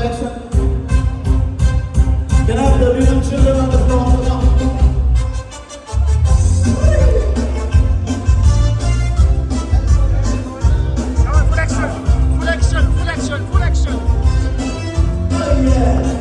Action. Can I have the little children on the floor? Come on. Come on, full action, full action, full action, full action. Oh yeah.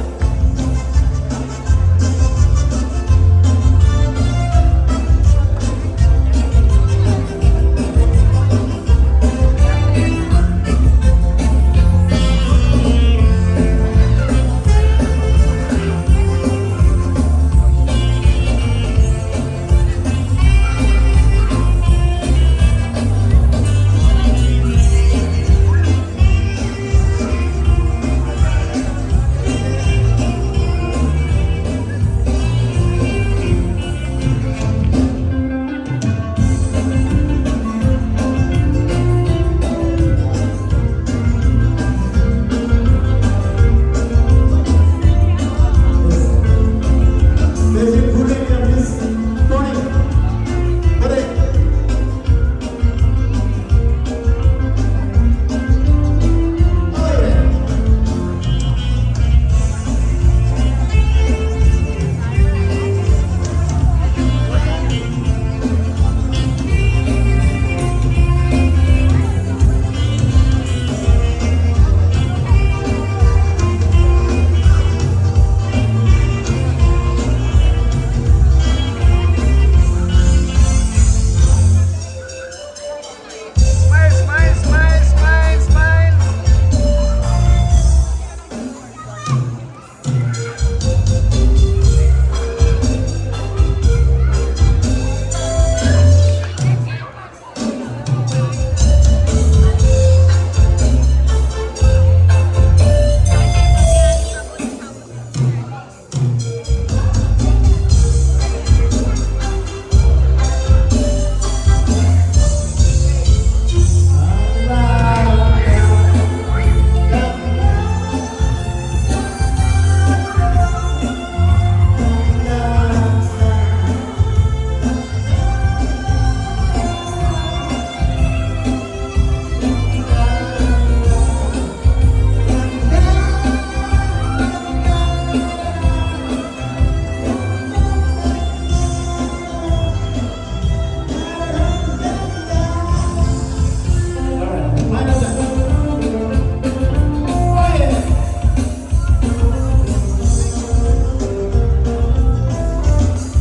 There's a good idea, Miss Tony. Put it. Oh yeah. Smile, smile, smile, smile, smile. Alright, final time. Oh yeah.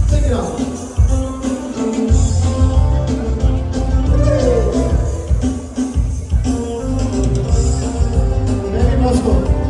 Take it off. Very possible.